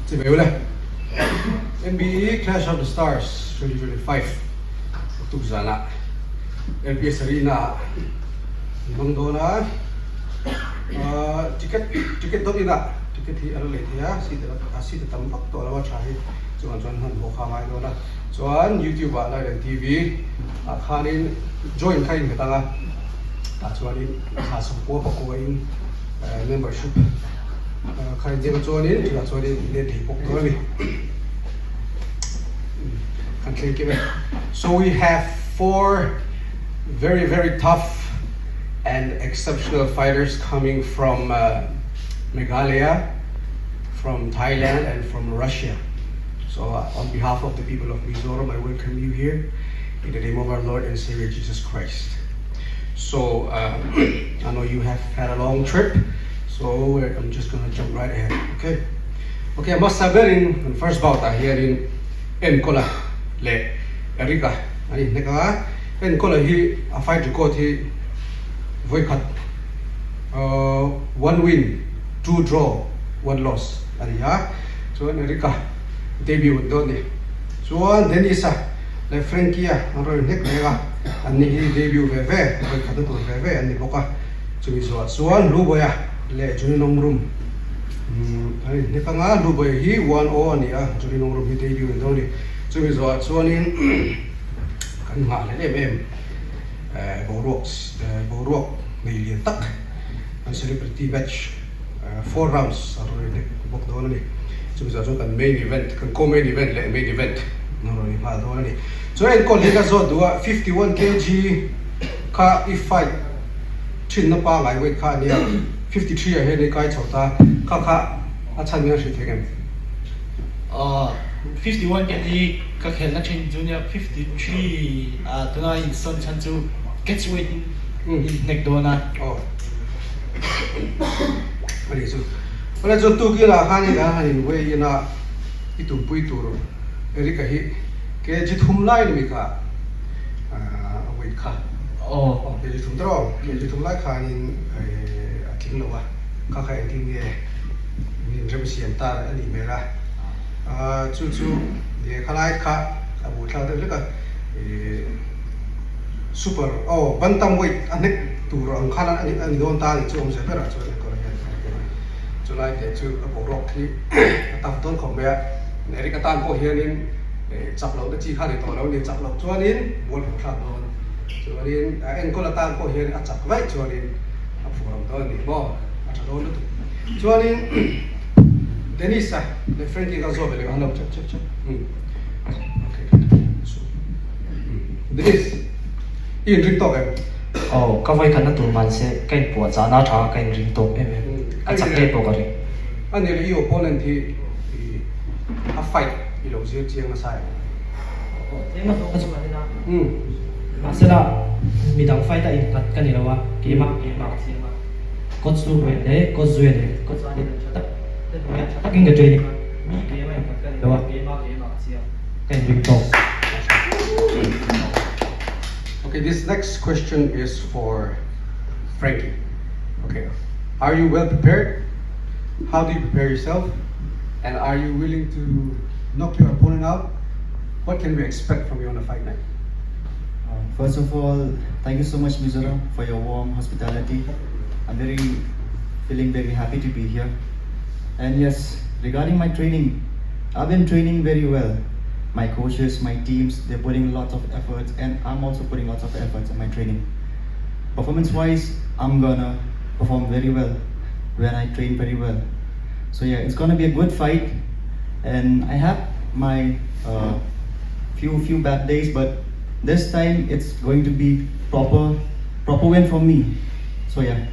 Chibai ule. MBE Clash of the Stars 2025 tuk zana LPS Arena ah an hmang dawn a. Ticket ticket dawt ina ticket hi a la lei thei a, seat a seat a tam vak tawh lo a tha hi chungah chuan hmanhmawh kha a ngai dawn a. Chuan YouTube ah Lailen TV ah khanin join kha in nghet ang a, tah chuanin thla sawmkua pakua in membership kha in ziak a chuanin chutah chuanin in let thei bawk dawn a ni. Kan thleng kim e. So we have four very very tough and exceptional fighters coming from Meghalaya, from Thailand and from Russia. So on behalf of the people of Mizoram, I welcome you here in the name of our Lord and Savior Jesus Christ. So I know you have had a long trip, so I'm just gonna jump right ahead, okay? Okay, a hmasa berin kan first bout ah hianin Enkola leh Erika an inhnek a. Enkola hi a fight record hi vawikhat one win, two draw, one loss a ni a. Chuan Erika debut an dawn a ni. Chuan Dennis-a leh Frankie-a an rawn inhnek reng a, an ni hi debut ve ve, vawikhat a tur ve ve an ni bawk a. Chumi zuah chuan Luboya leh Johnny Nongrum an inhnek ang a, Luboya hi one O a ni a, Johnny Nongrum hi debut an dawn a ni. Chumi zuah chuanin kan nghah hlel em em boruak boruak nei lian tak an celebrity match four rounds a rawn inhnek bawk dawn a ni. Chumi zawh chuan kan main event kan co-main event leh main event an rawn inghal dawn a ni. Chuan enkawl hi ka zawt duh a, 51 kg kha i fight thinna pangai weight kha a nia, 53 ah hian i kai chho ta, kha kha a chhan hian hrilh thei ngem? Aw, 51 kg ka khelna thin chu nia, 53 ah tuna insawn chhan chu catch weight in inhnek dawn a. Aw, a nih chu. Awle chuan tukin ah khan in an han in weigh in a, i tumpui tur Eric-a hi kg thum lai ni mi kha a weight kha. Aw. Kg thum tawh kg thum lai khanin a tling lo a, kha kha engtin nge min inrem siam ta a nih hmel a. Chu chu khalai kha a buh thlak deuh hlek a, super aw bantam weight a hnek tur ang khan a ni dawn ta a nih chu awmzia berah chuan enkawl hian chulai te chu a boruak hi a tough dawn khawp mai a. Eric atan pawh hianin chak lohna chi kha a ni tawh lo a ni, chak loh chuanin mual hmuh thlak dawn chuanin a enkawl atan pawh hian a chak vaih chuanin a phuh ram dawn a ni maw, a tha dawn lutuk. Chuanin Dennis-a leh Frankie kha zawt ve leh hello check check check umm okay Dennis i inring tawk em? Aw ka vawikhatna tur mahse ka inpuah chahna tha ka inring tawk em em, a chak ngei pawh ka ring. A ni leh i opponent hi i a fight i lo zir chiang nasa em? Tlem a zawng ka chu kan en a, mahsela midang fight a innghat ka ni lo a, keimah keimah ka siam a, coach lu buai leh coach zui leh coach a nih tha tak te hnuaiah tha takin ka training a, mi keimah innghat ka ni lo a, keimah keimah ka siam, ka inring tawk. Okay, this next question is for Frankie. Okay, are you well prepared? How do you prepare yourself? And are you willing to knock your opponent out? What can we expect from you on the fight night? First of all, thank you so much, Mizoram, for your warm hospitality. I'm very feeling very happy to be here. And yes, regarding my training, I've been training very well. My coaches, my teams, they're putting lots of efforts, and I'm also putting lots of efforts in my training. Performance-wise, I'm gonna perform very well when I train very well. So yeah, it's gonna be a good fight, and I have my few bad days, but this time it's going to be proper win for me. So yeah,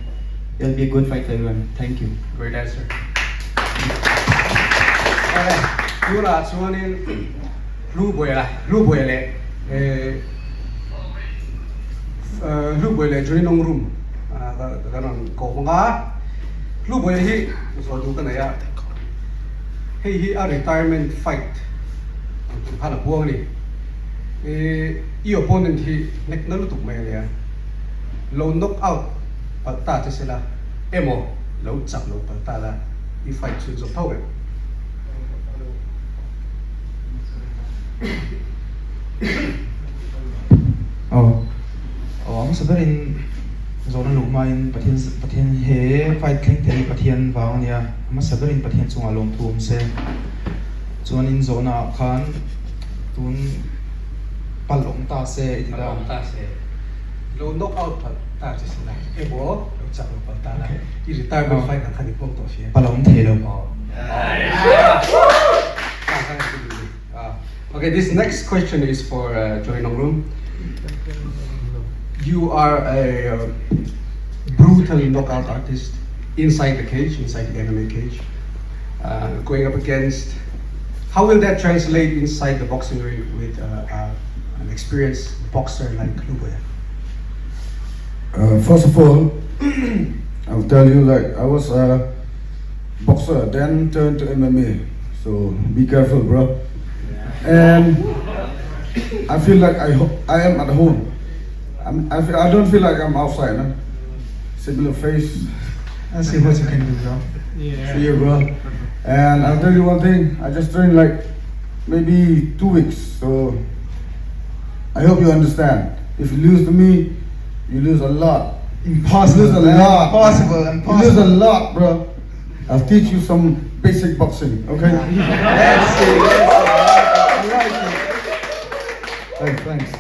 it'll be a good fight for everyone. Thank you. Great answer. Awle, tunah chuanin Hlubuaia, Hlubuaia leh Hlubuaia leh Johnny Nongrum kan rawn ko hmang a. Hlubuaia hi zawh duh ka nei a, hei hi a retirement fight ang tur khan a puang a ni. I opponent hi nek na lutuk mai a nia, lo knock out palh ta che sela emaw lo chak lo palh ta la i fight chhun zawk tho em? Aw aw a hmasa berin zawhna luh hmain Pathian Pathian he fight thleng thei hi Pathian vang a nia, a hmasa berin Pathian chungah lawmthu awm se. Chuanin zawhna ah khan tun palh awm ta se i ti ta. Palh awm ta se. Lo knock out palh ta che se la, emaw lo chak lo palh ta la, i retirement fight ang khan i pawm tawh si. Palh awm thei lo. Okay, this next question is for Joy Nongrum. You are a brutal knockout artist inside the cage, inside the MMA cage, going up against. How will that translate inside the boxing ring with an experienced boxer like Luboya? First of all, I'll tell you like I was a boxer, then turned to MMA. So be careful, bro. And I feel like I I am at home. I'm, I, feel, I don't feel like I'm outside. No? Similar face. Let's see what you can do, bro. Yeah. See you, bro. And I'll tell you one thing. I just trained like maybe 2 weeks. So I hope you understand. If you lose to me, you lose a lot. Impossible. You lose a lot. Impossible. Impossible. You lose a lot, bro. I'll teach you some basic boxing, okay? Let's see. Let's see. I like it. Thanks, thanks.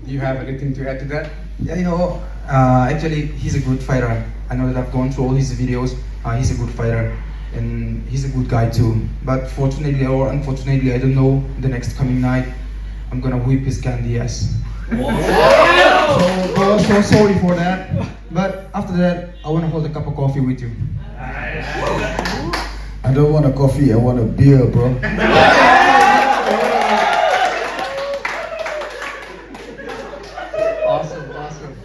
Do you have anything to add to that? Yeah, you know, actually, he's a good fighter. I know that I've gone through all his videos. He's a good fighter, and he's a good guy too. But fortunately or unfortunately, I don't know, the next coming night, I'm gonna whip his candy ass. So, bro, so sorry for that. But after that, I wanna hold a cup of coffee with you. I don't want a coffee, I want a beer, bro. Awesome, awesome.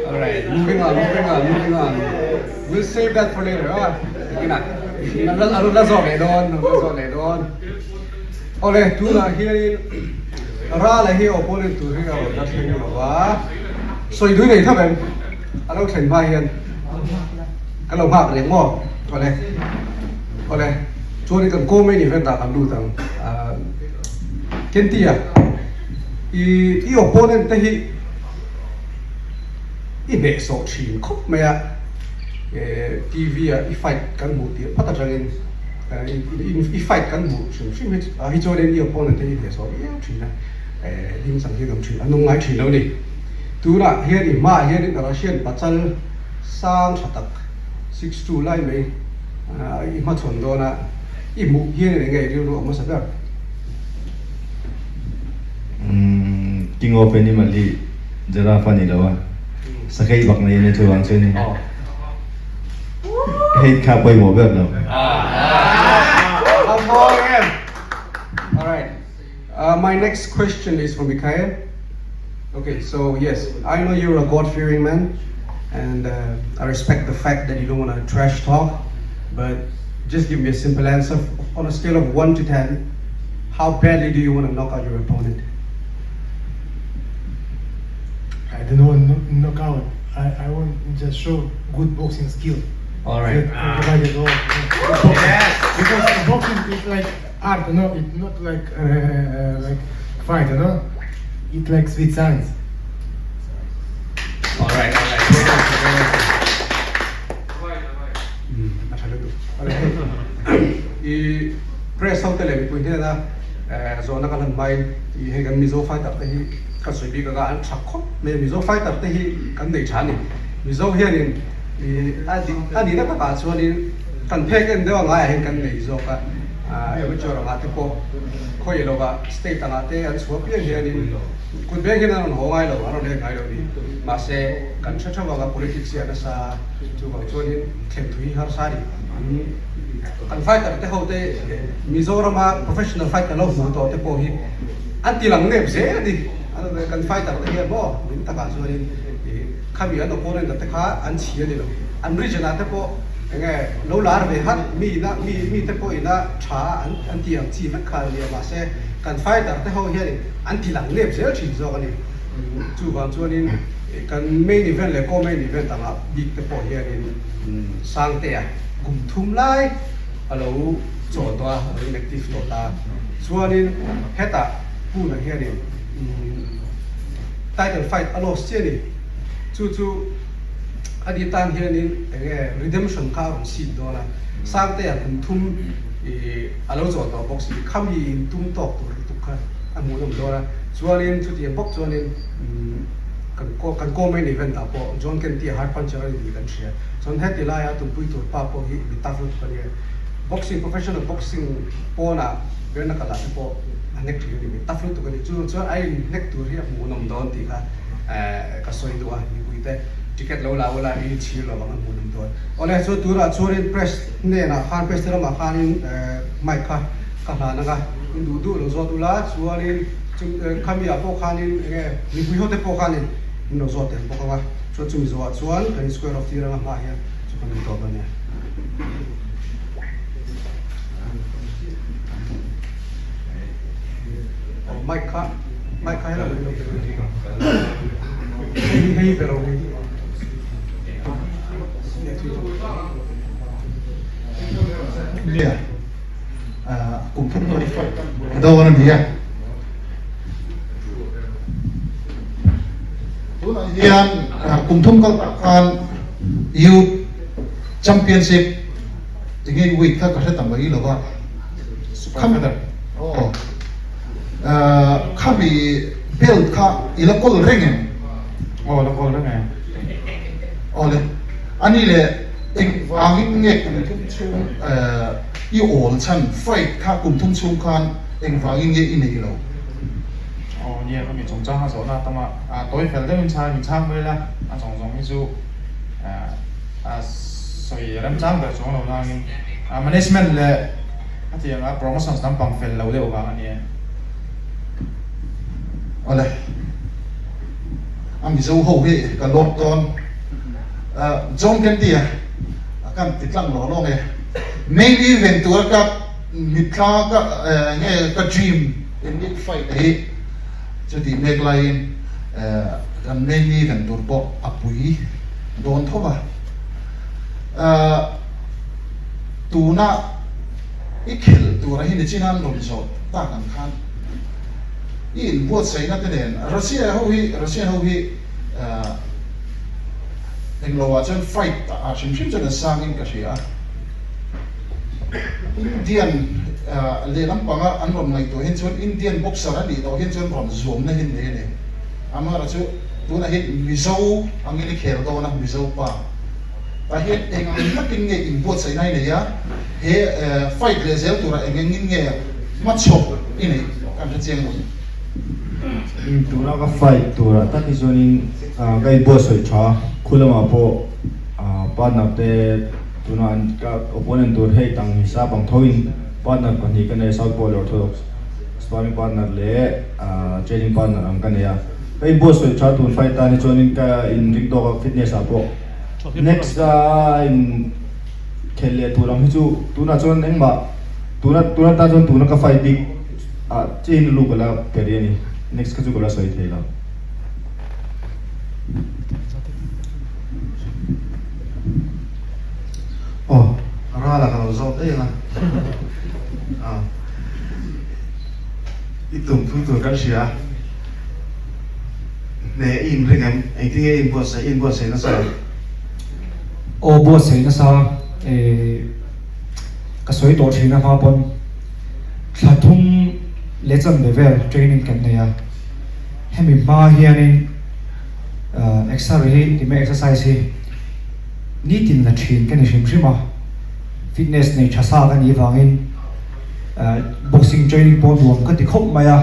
All right, moving on, moving on, moving on. We'll save that for later. Ah, na. A la zawk leh dawn, a la zawk leh dawn. Awle, tunah hianin Rala hi opponent tur hi a rawn la thleng lo va. Sawi dui nei thap em? A lo thlen hma hian ka lo nghak reng maw? Awle, awle, chuanin kan co-main event ah kan lut ang. Kentia, i i opponent te hi i hnehsawh thin khawp mai a, TV ah i fight kan hmuh tirh phat atangin i fight kan hmuh hrim hrim hi hi chuanin i opponent te hi i hnehsawh viau thin a, hlim chang hi an awm thin, an awm ngai thin lo a ni. Tunah hian i hmaah hianin Russian pachal sang tha tak 6'2 lai mai i hmachhawn dawn a, i hmuh hianin eng nge i rilru a hmasa ber? King of Animal hi Giraffe a ni lo a, sakei bak nei a ni chuvang chuan hei kha pawimawh ber lo. Alright, my next question is for Mikhail. Okay, so yes, I know you're a God-fearing man and I respect the fact that you don't want to trash talk, but just give me a simple answer. On a scale of 1 to 10, how badly do you want to knock out your opponent? I don't want to knock out. I want just show good boxing skill. All right. That everybody know. Yes. Because boxing is like art, you know? It's not like fight, you know? It's like sweet science. All right, all right. A tha lutuk. I press ho te leh mipui hnena zawhna kan han hmain i hei kan Mizo fighter te hi kan sawi bik anga an tha khawp mai a, Mizo fighter te hi kan nei tha a ni. Mizo hianin i a dik a nihna takah chuanin kan phek en deuh a ngaiah hian kan nei zawk a, amateur angah te pawh khawi lovah state angah te an chhuah piang hianin kut beng hian an rawn haw ngai lo, an rawn let ngai lo a ni. Mahse kan hre theuh anga politics hi a nasa chuvang chuanin thlen thui harsa a ni. Kan fighter te ho te Mizorama professional fighter lo hmu tawh te pawh hi an ti lang nep zel a ni. Kan fighter te hian maw min takah chuanin khami an opponent te kha an chhi a ni lo. An region ah te pawh enge lo lar ve hat mi ina mi mi te pawh ina tha an ti ang chi vek kha an ni a mahse kan fighter te ho hianin an ti lang nep zel thin zawk a ni. Chuvang chuanin kan main event leh co-main event angah bik te pawh hianin Sangtea kum thum lai a lo. chawl tawh a, a lo inactive tawh ta. Chuanin hetah Puna hianin title fight a loss chiah a ni. Chu chu a ni tan hianin eng nge redemption kha a rawn seek dawn a, Sangtea kum thum ih a lo chawl tawh bawk si, khami in tum tawk tur lutuk kha a hmuhnawm dawn a. Chuanin chutiang bawk chuanin kan kan co-main event ah pawh John Kenty a hard puncher a ni tih kan hria. Chuan heti laia tumpui tur pa pawh hi mi tough lutuk a nia. Boxing professional boxing pawnah Bernakal ah te pawh a hnek thin a ni, mi tough lutuk a ni. Chu chuan a inhnek tur hi a hmuhnawm dawn tih kha ka sawi duh a, mipui te ticket lo la ula i chhir lo ang a hmuhnawm dawn. Awle chu tunah chuanin press hnenah khan press te lamah khanin mic kha ka hlan ang a, in duh duh lo zawt ula chuanin khami ah pawh khanin enge mipui ho te pawh khanin min lo zawt tel bawk ang a, chuan chumi zawhah chuan kan in square off tir ang a hmaah hian chu kan duh tawp a nia. Mic kha mic kha helai lo hei hei ber awm hi Nia kum thum hnuai dawn a ni a tunah hian kum thum kal tak khan youth championship Enge weight kha ka hre ta mai lo a. Super feather. Aw. Khami belt kha i la kawl reng em? Aw la kawl reng e. Aw le. Ani le eng vangin nge kum thum chhung i awl chhan fight kha kum thum chhung khan eng vangin nge i nei lo? Aw nia khami chungchang a zawhna tam a, tawi fel deuhin chhang min chhang mai la, a zawng zawng hi chu a sawi remchang ber chuang lo nangin management leh a tianga promotions lampang fel lo deuh vang a nia. Awle, a Mizo ho hi ka lawm dawn. John Kennedy a kan ti tlang lo lawng e. Main event tura ka mitthla ka nge ka dream in fight hi chuti mek laiin kan main event tur pawh a pui dawn tho va. Tuna i khelh tura hi nichina an rawn zawh tak ang khan i inbuatsaihna te nen Russia ho hi Russian ho hi englo ah chuan fight ah hrim hrim chuan an sangin ka hria a. Indian lehlam panga an rawn ngaihtuah hian chuan Indian boxer a nih tawh hian chuan rawn zuamna hi an nei a ni. Amara chu tunah hian Mizo angin i khel dawn a, Mizo pa. Tah hian eng ang takin nge inbuatsaihna i nei a, he fight leh zel turah eng engin nge hmachhawp i neih kan hre chiang lo. Tuna ka fight turah tak hi chuanin ka inbuatsaih tha a, khu lamah pawh partner te tuna an ka opponent tur hei tang hisap ang thoin partner pahnih ka nei a, Southpaw leh Orthodox sparring partner leh training partner ang ka nei a. Ka inbuatsaih tha tun fight tan hi chuanin ka inring tawk a fitness ah pawh next a in khelh leh tur ang hi chu tunah chuan engmah tuna tuna tan chuan tuna ka fight bik ah chiahin lu ka la pe rih a ni next kha chu ka la sawi thei lo. Aw rala ka lo zawt daih ang a i tum thu tur kan hria. Hne i inring em? Engtin nge i inbuatsaih? I inbuatsaih nasa em? Aw buatsaih nasa eh ka sawi tawh thin a hma pawn thla thum leh chanve vel training kan nei a, hemi hma hianin exer hi ti mai exercise hi nitin la thin ka ni hrim hrim a, fitness nei tha sa ka nih vangin boxing training pawh nuam ka ti khawp mai a.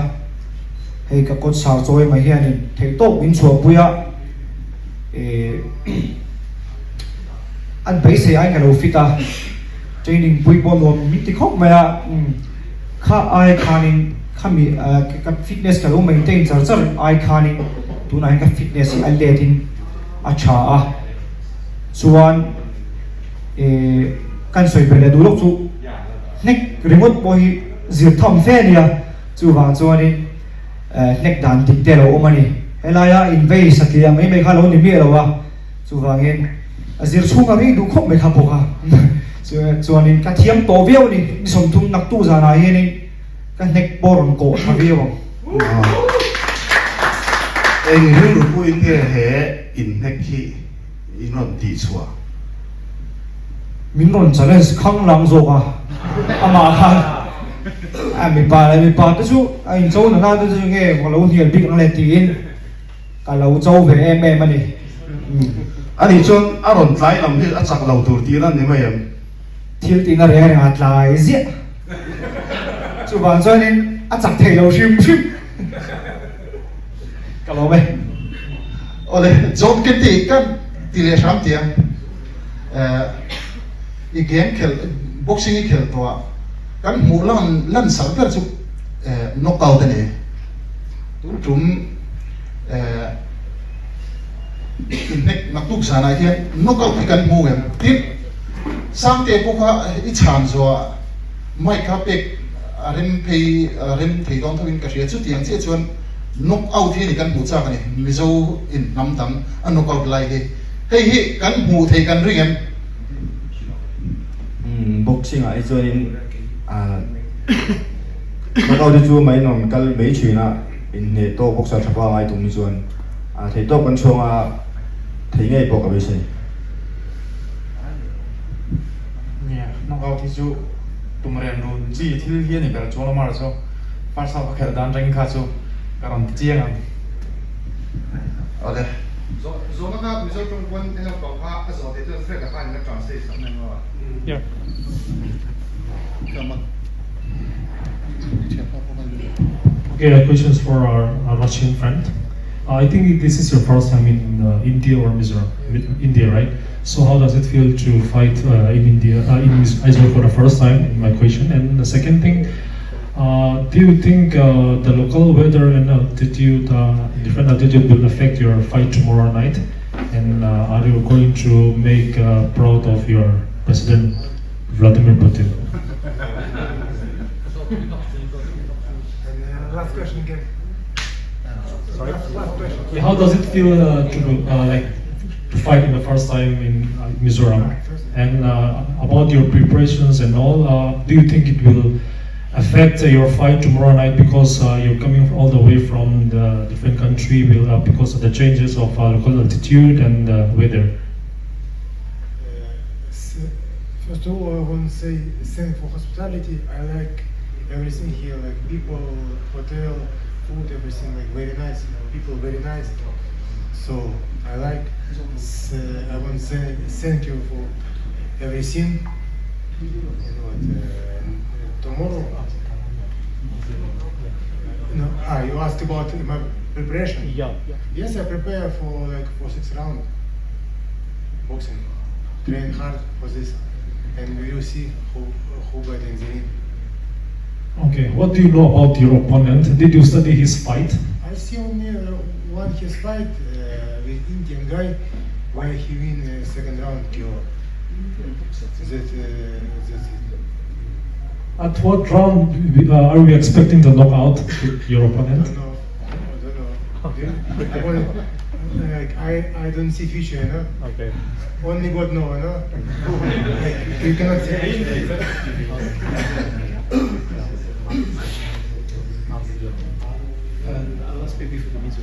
Hei ka kawt sar chawi mai hianin theihtawp min chhuahpui a, eh an beisei aiin ka lo fit a, training pui pawh nuam min ti khawp mai a, umm kha ai khanin khami ka fitness ka lo maintain char char ai khanin tunah hian ka fitness hi a let in a tha a, chuan eh kan sawi belh leh duh lawk chu hnek ringawt pawh hi zir tham fe a nia. Chuvang chuanin hnek dan dik te a lo awm a ni. Helaia invei satliah mai mai kha a lo ni miah lo a, chuvangin a zir chhunga rei duh khawp mai kha bawk a. Chuanin ka thiam tawh viau a ni, ni 30 naktu zanah hianin ka hnek pawh rawn kawh tha viau ang. Eng rilru puiin nge he inhnek hi in rawn tih chhuah? Min rawn challenge khang lang zawk a, amah khan a mipa leh mipa te chu a incho na na te chu nge ka lo hnial bik ang le tiin ka lo cho ve em em a ni. Ani chuan a rawn tlai lam hi a chak lo tur tihna a ni mai em? Thil tihna reng reng a tlai ziah. Chuvang chuanin a chak thei lo hrim hrim. Ka lawm e. Awle, John Kennedy ka ti leh hram tia. I game khelh, boxing i khelh tawh ah kan hmuh lan lan sar ber chu knockout a ni. Tun tum inhnek naktuk zanah hian knockout hi kan hmu em? Tin, Sangte pawh kha i chhan zuah mic kha pek a rem phei a rem thei dawn tho in ka hria. Chutiang chiah chuan knock out hi a ni kan hmuh chak a ni. Mizo in hnam dang a knock out lai hi. Hei hi kan hmuh thei kan ring em? Boxing ah hi chuanin knock out hi chu mai nuam kal mai thin a, inhneh tawk boxer tha pawh a ngai tum hi chuan thei tawk kan chhuang a thei ngei pawh ka beisei. Nia, knock out hi chu tum ren run chi thil hi a ni ber chuan Omar chu first half a khelh dan reng kha chu ka rawn ti chiang ang. Awle. Zawhna kha Mizo tawng pawn en naupang kha a zawh theih chuan Fred a khan in a translate sak mai maw? Yeah. Okay, a questions for our, our Russian friend. Uh, I think this is your first time in uh, India or Mizoram, India, right? So how does it feel to fight uh, in India, uh, in Israel for the first time? In my question, and the second thing, uh, do you think uh, the local weather and altitude, uh, different altitude, will affect your fight tomorrow night? And uh, are you going to make uh, proud of your president Vladimir Putin? And last question again. Sorry. Yeah, how does it feel uh, to uh, like to fight in the first time in uh, Mizoram? And uh, about your preparations and all, uh, do you think it will affect uh, your fight tomorrow night because uh, you're coming all the way from the different country will uh, because of the changes of uh, local altitude and uh, weather? First of all, I want to say thank for hospitality. I like everything here, like people, hotel, food, everything like very nice. People very nice. So I like. I want to say thank you for everything. And what uh, tomorrow? No, ah, you asked about my preparation. Yeah. Yes, I prepare for like for six round boxing. Train hard for this, and we will see who who better in the ring. Okay, what do you know about your opponent? Did you study his fight? I see only uh, one his fight uh, with Indian guy, where he win uh, second round KO. That, uh, that's it. At what round uh, are we expecting the knockout with your opponent? I don't know. I don't know. like I, I don't see future, you know. Okay. Only God know, you know. like, you cannot see future. Uh, last maybe for the Mizo.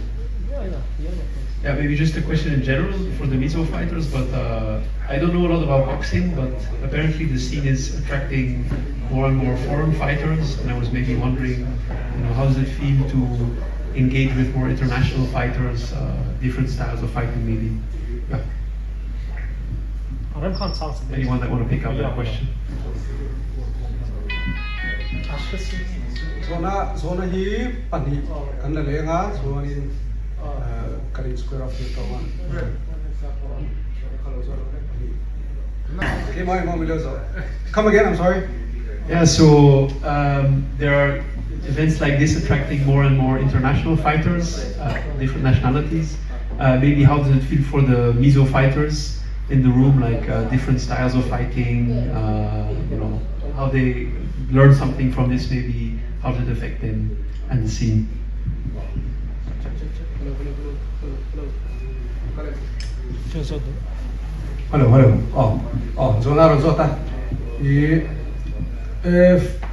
Yeah, maybe just a question in general for the Mizo fighters, but uh, I don't know a lot about boxing, but apparently the scene is attracting more and more foreign fighters, and I was maybe wondering, you know, how does it feel to engage with more international fighters, uh, different styles of fighting maybe? Yeah. Anyone that want to pick up that question? Zawhna zawhna hi pahnih kan la leng a, chuanin kan in square off tir tawh a. Keimah engmaw milo zawh. Come again, I'm sorry. Yeah, so um, there are events like this attracting more and more international fighters, uh, different nationalities. Uh, maybe how does it feel for the Mizo fighters in the room, like uh, different styles of fighting, uh, you know, how they learn something from this, maybe how does it affect them and the scene? Hello, hello. Oh, oh, zawhna rawn zawt a. I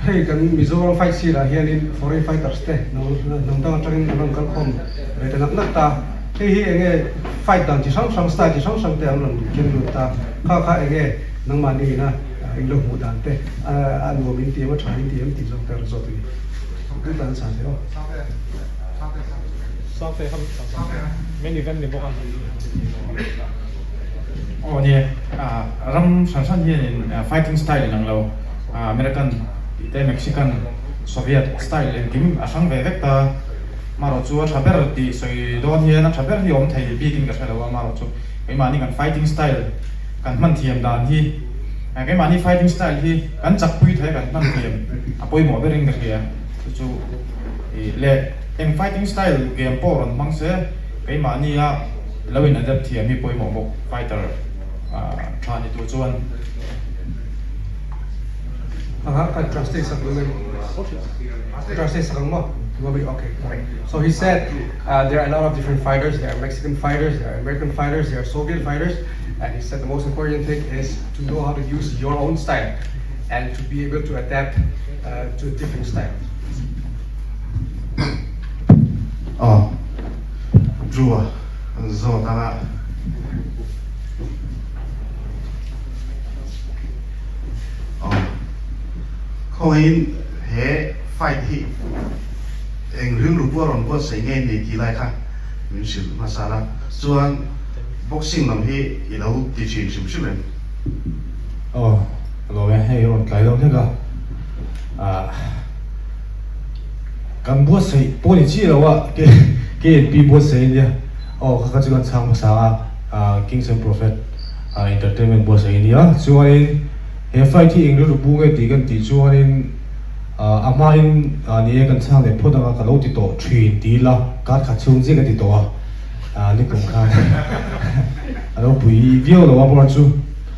hei kan Mizoram fight scene ah hianin foreign fighters te hnam dang atangin an rawn kal khawm ve ta nak nak ta. Hei hi enge fight dan chi hrang hrang style chi hrang hrang te an rawn ken lut ta. Kha kha enge nangmahni ina in lo hmuh dan te a nuam in ti em a tha in ti em tih zawk te a rawn zawt a ni. Kan tan chhan thei aw. Main event ni bawk a. Aw nie, ram hran hran hianin fighting style inang lo, American tih te, Mexican, Soviet style engkim a hrang ve vek ta. Marawh chu a tha ber tih sawi dawn hian a tha ber hi awm thei bikin ka hre lo a, marawh chu keimahni kan fighting style kan hman thiam dan hi, keimahni fighting style hi kan chakpui thei a kan hman thiam a pawimawh berin ka hria. Chu chu leh eng fighting style game pawh rawn hmang se keimahnia lo in adapt thiam hi pawimawh bawk fighter tha ni tur chuan. Aha ka translate sak lo mai translate sak ang maw okay so he said there are a lot of different fighters there are Mexican fighters there are American fighters there are Soviet fighters and he said the most important thing is to know how to use your own style and to be able to adapt to different styles. Aw, Drew-a zawt anga. Aw, khawngaihin he fight hi eng rilru pawh a rawn buatsaih ngei ni tih lai kha min hrilh hmasa la, chuan boxing lam hi i lo ti thin hrim hrim em? Aw, ka lawm e, hei rawn tlai lo hlek a, ah kan buatsaih pawh ni chiah lo a, KNP buatsaih a nia, aw kha kha chu kan chhang hmasa a, ah Kings and Prophet ah entertainment buatsaih a nia, chuanin he fight hi eng rilru bu nge tih kan tih chuanin ah a hmain ah ni e kan chhang leh phawt anga ka lo ti tawh thin ti ila kar khat chhung chiah ka ti tawh a, ah nikum khan a lo pui viau lo a bawr chu.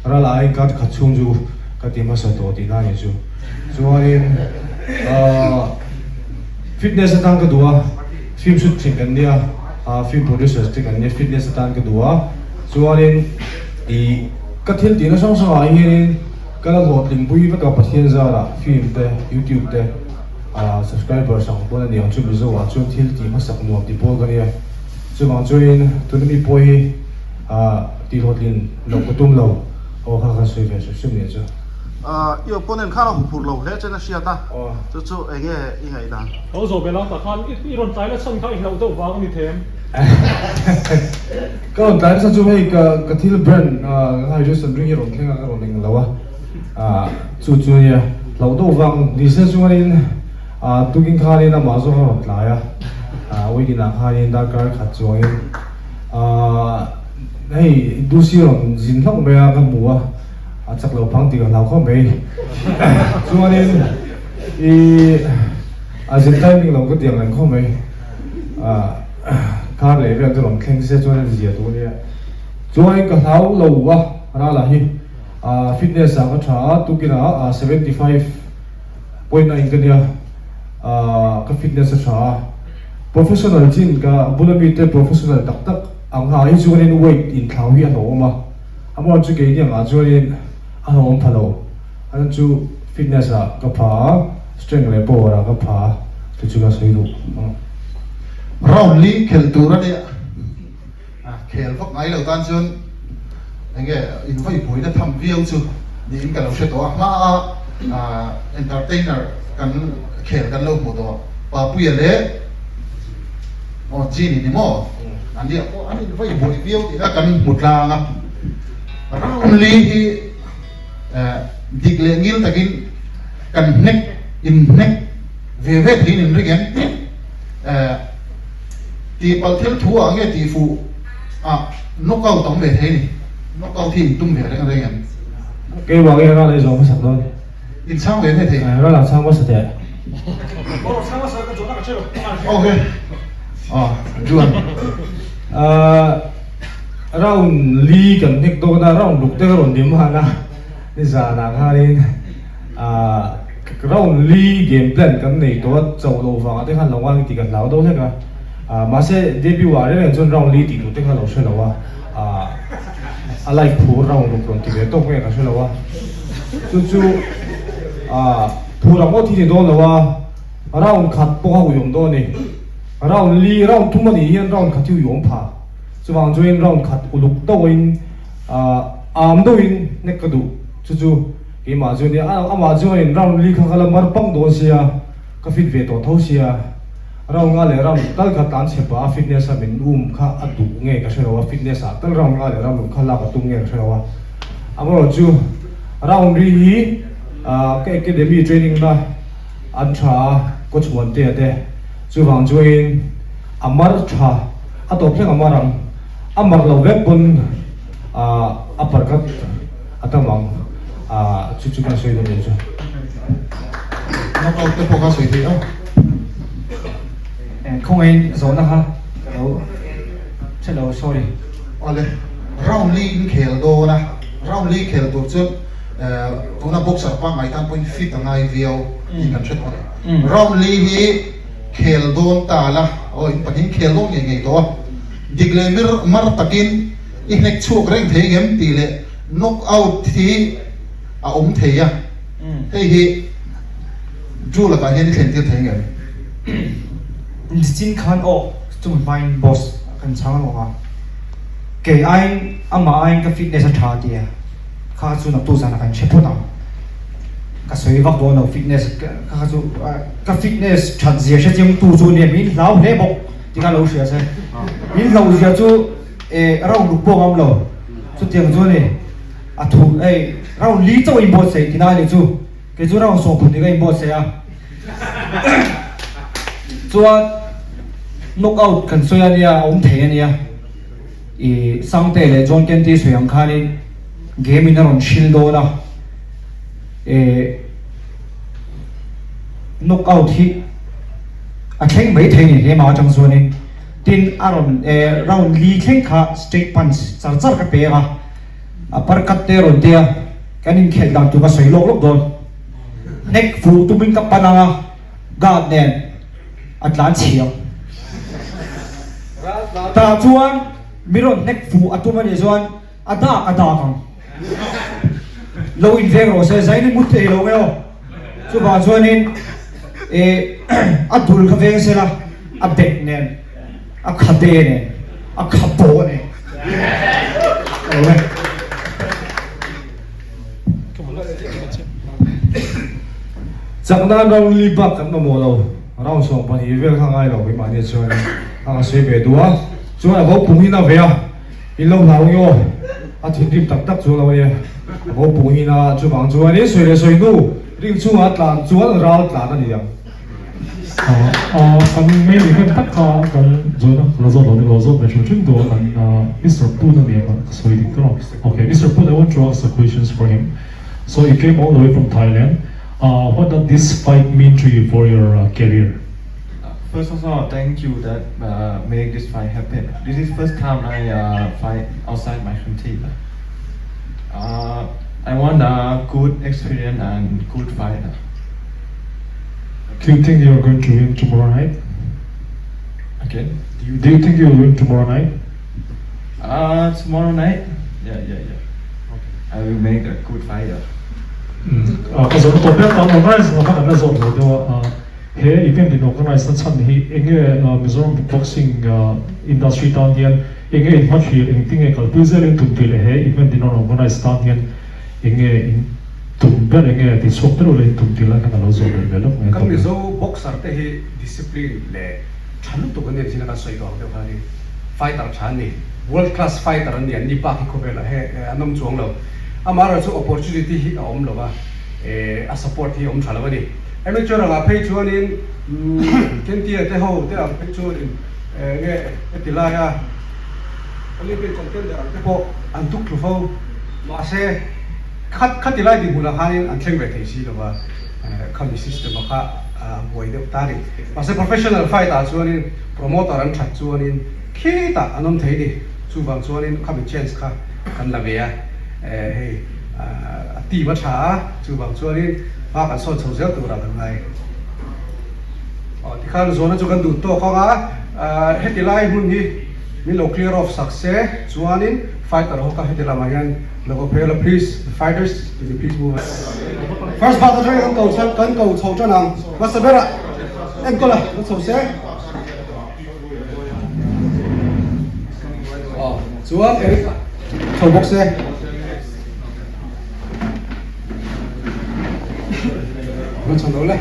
Ral ah in kar khat chhung chu ka ti hmasa tawh tih na ni chu. Chuanin ahh fitness atan ka duh a, film shoot thin kan nia, ahh film producers te kan nia fitness atan ka duh a. Chuanin ih ka thil tihna hrang hrang ah hianin ka la hlawhtling pui vek a Pathian zarah film te youtube te ahh subscribers ang pawn a ni ang chu Mizo ah chuan thil tih hmasak nuam ti pawl ka nia. Chuvang chuanin tuna mi pawh hi ahh tih hlawhtlin Lo ka tum lo, aw kha kan sawi ve hrim hrim nih chu. I opponent khan a huphurh lo hle chen a hriat a, chu chu enge i ngaihdan? Lo zawh belh a, tah khan i rawn tlai nasa kha i hlauh deuh vang a ni thei em? Ka rawn tlai nasa chu hei ka ka thil brand hydrogen ring hi rawn thleng a ka rawn eng lo a, chu chu ania hlauh deuh vang ni se chuanin tukin khanin amah zawk a rawn tlai a, weekend ah khanin darkar khat chuangin. Hei Dusi rawn zin hlauh mai a ka hmu a, a chak lo phang tih ka hlau khawp mai. Chuanin i a zin timing lo ka ti ang reng khawp mai. Kar leh vel te rawn thleng se chuan a zia tur a nia. Chuanin ka hlau lo a Rala hi fitness ah ka tha a, tukinah 75.9 ka nia. Ka fitness a tha a, professional chin ka bula mite professional tak tak ang ha hi chuanin weight inthlau hi a hlauhawm a, amaherawhchu chu keini angah chuanin a hlauhawm pha lo, a chhan chu fitness ah ka pha a, strength leh power ah ka pha a, chu chu ka sawi duh. Round li khelh tur a nia, khel vak ngai lo tan chuan enge invawipuina tham viau chu niin ka lo hre tawh a, hma a entertainer kan khel kan lo hmuh tawh Papuia leh aw Genie ni maw an nia pawh an invawibuai viau tih kha kan hmu tlang a, round li hi dik leh ngil takin kan hnek inhnek ve ve theiin inring em Tih palh thil thu ah nge tih fuh ah knock out awm ve thei ni. Knock out hi in tum ve reng reng em? Keimah nge ral ei zawh hmasak dawn? In chhang ve ve thei. Ral ah chhang hmasa teh. Ok. Aw, Juan. Round li kan hnek dawn a, round ruk te ka rawn dim han a, nizan ah khanin Round li game plan kan nei tawh a, chauh loh vangah te khan lo ngang tih ka hlau deuh hlek a, mahse debut ah reng reng chuan round li tih tur te kha lo hre lo a, a live phur round ruk rawn ti ve tawk nge ka hre lo a. Chu chu phur ang ngawt hi ni dawn lo a, round khat pawh a uiawm dawn a ni. Round li, round thum a nih hian round khat hi uiawm pha. Chuvang chuan round khat uluk deuhin am deuhin hnek ka duh. Chu chu keimah chu a nia, amah chuan round li kha ka la mar pang dawn sia, ka fit ve tawh tho sia. Round nga leh round tal kha tlan chhe pah a fitness a min um kha a duh nge ka hre lo a, fitness ah tal round nga leh round kha lak a tum nge ka hre lo a. Amaherawhchu round ri hi ka academy training na an tha a, coach Muantea te chuvang chuain a mar tha a tawp thleng a mar ang, a mar lo vek pawn a parkat a tam ang chu chu kan sawi dawn nih chu. Knockout te pawh kha sawi theih a. Khawngaiin zawhna kha ka lo hre lo sorry. Awle, round li in khel dawn a, round li khel tur chuan tuna boxer pangngai tan pawhin fit a ngai viau tih kan hre tawh a ni. Round li hi khel dawn ta la, aw in pahnih khel dawn ngei ngei tawh a, dik leh mir mar takin i hnek chhuak reng thei ngem tih leh knock out hi a awm thei a, hei hi Drew lakah hian i thlen tir thei ngem? Nichin khan aw chumi hmain boss kan chhang alawm a, kei aiin amah aiin ka fitness a tha tia kha chu naktu zanah kan hre phawt ang. Ka sawi vak dawn lo fitness kha kha chu ka fitness that zia hre chiang tu chu nia min hlau hle bawk ti kha lo hria se min hlauh zia chu eh round ruk pawh ngam lo chutiang chu a ni a thu hei round li chauh in buatsaih tina a ni chu kei chu round sawm pahnih ka in buatsaih a chuan knock out kan sawi a nia a awm thei a nia. I Sangte leh John Kenty sawi ang khanin game in a rawn hril dawn a, e knock out hi a thleng mai thei ni hema atang chuanin tin a rawn e round li thleng kha straight punch char char ka pek a, a par cut te a rawn tia kan inkhelh dan tur ka sawi lawk lawk dawn. Hnek fuh tumin ka pan ang a, guard nen. a tlan chhiam. Tah chuan mi rawn hnek fuh a tum a nih chuan a dak a dak ang. Lo inveng rawh se, zain i mut thei lo nge aw. Chuvang chuanin eh a dul kha veng sela, a bek nen, a khabe nen, a khabaw nen. Ka lo e. Chak nan round li bak kan mamawh lo, round 12 vel kha ngai lo keimahni chuan a ka sawi ve duh a, chuan a vo pung in a ve a, in lo hlau nge aw, a thinrim tak tak chuan lo a nia, a vo pung in a chuvang chuanin sawi leh sawi hnu ring chungah tlan chuan ral tlan a ni ang. Kan main event tak kha kan join a, la zawt lo ni lo zawt ve hrim hrim duh a kan Mister Poon a ni ang ka sawi dik tawh a. Ok Mister Poon I want to ask a questions for him. So you came all the way from Thailand what does this fight mean to you for your career? First of all, thank you that uh, make this fight happen. This is first time I uh, fight outside my country. Uh, I want a good experience and good fight. Do you think you're going to win tomorrow night? Again? Do you, do you think you'll win tomorrow night? Uh, tomorrow night? Yeah, yeah, yeah. Okay. I will make a good fight. Mm. Ka zawhna tawp ber tan organize na kha kan la zawt lo deuh a. He event in organize na chhan hi enge Mizoram boxing industry tan hian enge in hmathlir engtinge kalpui zel in tum tih leh he event in rawn organize tan hian enge in tum ber enge ti chhuak ber ula in tum tih lai khan a lo zawh belh ve lawk mai a Kan tawp. Mizo boxer te hi discipline leh tha lutuk an ni ang chin a kan sawi tawh ang deuh khan in fighter tha an ni, world class fighter an ni, an ni bak hi khawvelah he an awm chuang lo. Amaherawhchu opportunity hi a awm lo va, a support hi a awm tha lo a ni. Amateur angah phei chuanin Kentia te ho te ang phei chuanin nge heti laia Olympian contender ang te pawh an tuk thlu fo. Mahse, khat khati lai dinhmunah khanin an thleng ve thei si lo va, khami system a kha a buai deuh ta a ni. Mahse, professional fight ah chuanin promoter an that chuanin khitah an awm thei a ni. Chuvang chuanin khami chance kha kan la ve a, hei a team a tha a, chuvang chuanin hma kan sawn chho zel turah kan ngai. Aw tikhan zawhna chu kan duh tawk ang a, heti lai hmun hi min lo clear off sak se chuanin. Fighter ho kha heti lamah hian lo va phei la please the fighters can you please move First part atangin kan ko chhan kan ko chho tan ang hmasa berah enkawl a lo chho se aw chuan Eric chho bawk se. Lo chho lo le.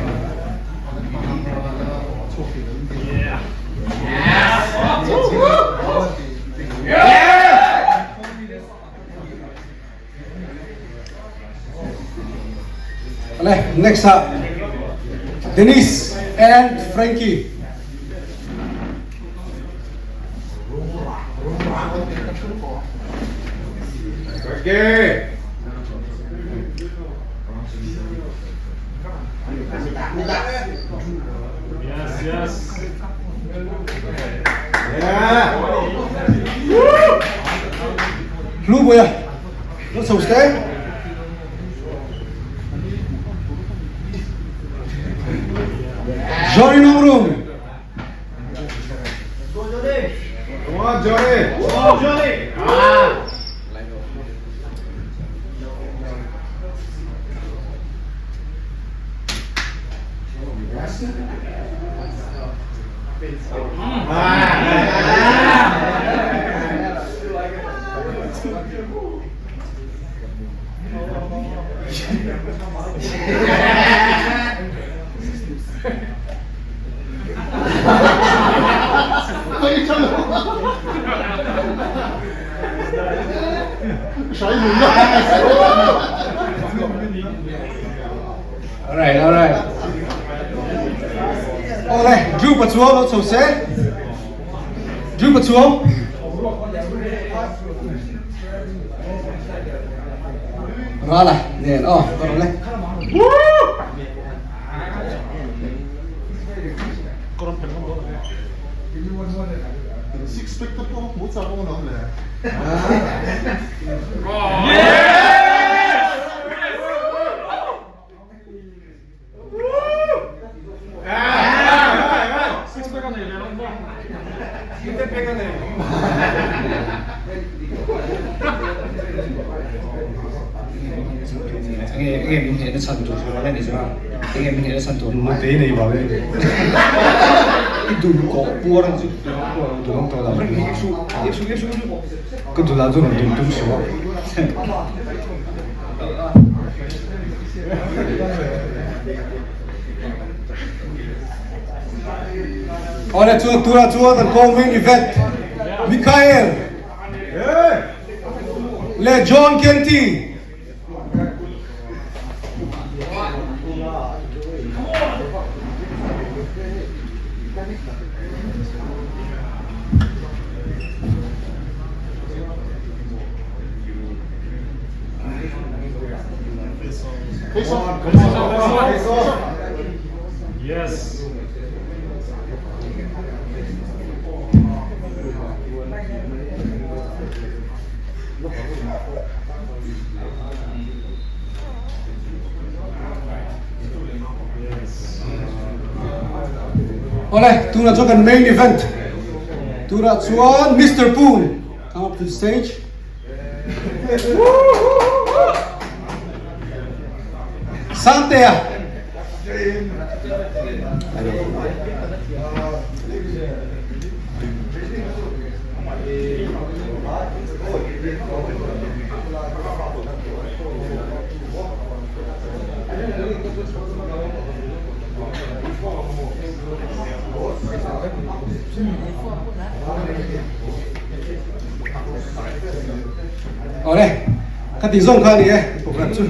Ale, next ah Dennis and Frankie. Frankie! Yes, yes. Hlu bawi a lo chho se. Johnny Nongrum. Come on, Johnny! Come on, Johnny! Ah! Alright, alright. Awle, Drew Pachuau lo chho se. Drew Pachuau. Rala, nen, oh, ka rawn le. Six pack te pawh hmu chak awm alawm le. Enge min hnehna chhan tur chu a ni chuan enge min hnehna chhan tur Nute nei vang e. I dul kawh puar ang chu. Dul ang tawh lo. Ka dul ah chuan rawn dul tum suh a. Awle chuan tunah chuan kan co-main event Mikhael leh John Kenty. Yes. Awle, tunah chuan kan main event tunah chuan Mister Poon come up to the stage. Sangtea. Awle, ka tih zawng kha a ni e, programme chu.